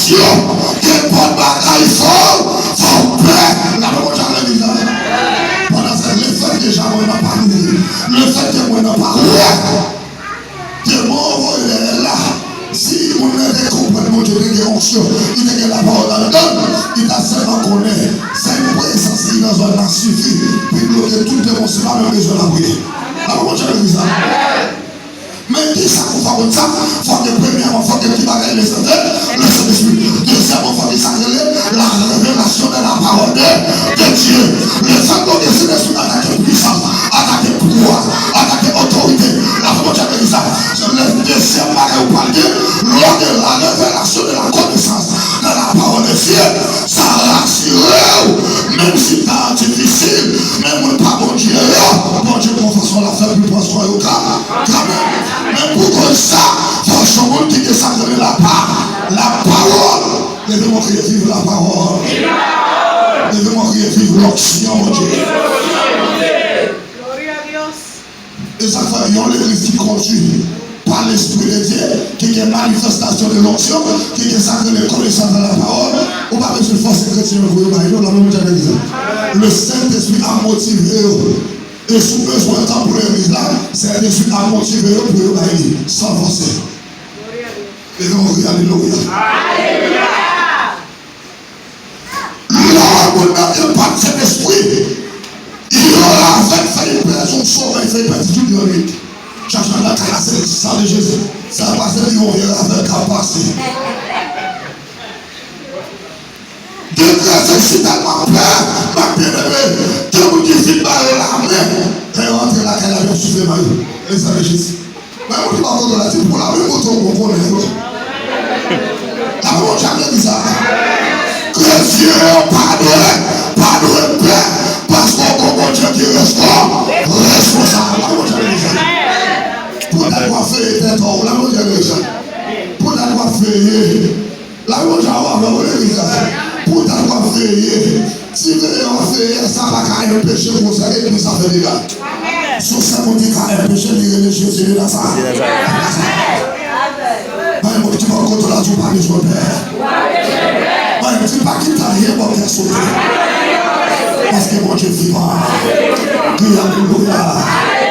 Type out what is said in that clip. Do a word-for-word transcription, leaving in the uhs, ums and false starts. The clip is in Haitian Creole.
Yo, gen pòt bagay fò, fò pè. N ap monte nan legliz la. Pandan se tan, lefètke jaden mwen nan pa nouri, lefètke mwen nan pa wè, demon voye dèyè l la. Si moun nan te konprann Bondye te gen onksyon, li te gen lapawòl anndan l, li ta sèlman konnen se prezans li nan zòn nan sifi pou l bloke tout demon, se pa menm bezwen lapriyè. N ap monte nan legliz la. Men kisa pou fè konn sa? Fòk gen premyèman, fòk gen ki bagay? Le Sentespri, le Sentespri. Dezyèmman, fòk gen sa k rele la revelasyon de la parole de, de Dieu. Lefètke Sentespri atake pwisans, atake pouvwa, atake otorite, la fòk Bondye ap sa. Se le dezyèm bagay ou pral gen, lè w gen la revelasyon de la connaissance de la parole de Dieu, sa rasire w, menm si ta difisil, men moun pa Bondye yo, Bondye gon fason l ap fè pou l pran swen yo kanmenm. Men pou konn sa, fò w se yon moun ki gen sa k rele lapa, lapawòl. Leve men w, kriye, vive la parole. Leve men w, kriye, vive l'onction, Bondye. E sa k fè yon legliz ki kondui pa Lespri de Dye, ki gen manifestasyon de l'onction, ki gen sa k rele connaissance de la parole, ou pa bezwen fòse kretyen yo pou yo bay non, la menm jan legliz la. Le Sentespri ap motive yo. E si w bezwen tan pou legliz la, Sentespri ap motive yo pou yo bay li, san fòse. E nou ri, alelouya. Lè w wè moun nan gen pa Sentespri, yo avèg, fè l pèdi yon somèy, fè l pèdi tout yon nwit. Chache nan kay la, se san de Jezi. Sa pase li yon vye avèg k ap pase. Detrès e si tèlman pè, m ap byeneme. Gen moun ki fin bare lamen. Lè yo antre lakay la, yo soufle nan yo. Lezanmi Jezi. Men moun ki pa kote la, di pou la, men kote w bon konnen yo. La Bondye ap di sa. Kretyen yo pa dwe, pa dwe pè, paske w gon Bondye ki resko, responsab. La Bondye ap di sa. Poutèt w ap veye tèt ou, la Bondye ap di sa. Poutèt w ap veye. La Bondye ap avè w legliz la. Poutèt w ap veye. Ti veye w ap veye, sa pa ka enpeche gwosè legliz la fè dega. Si w se moun ki ka enpeche, li rele Jezi de Nazarèt. Bay moun ki bò kote w la, di w pa bezwen pè. Bay di pa kite anyen bò kè sote. Paske Bondye vivan. Kriye alelouya.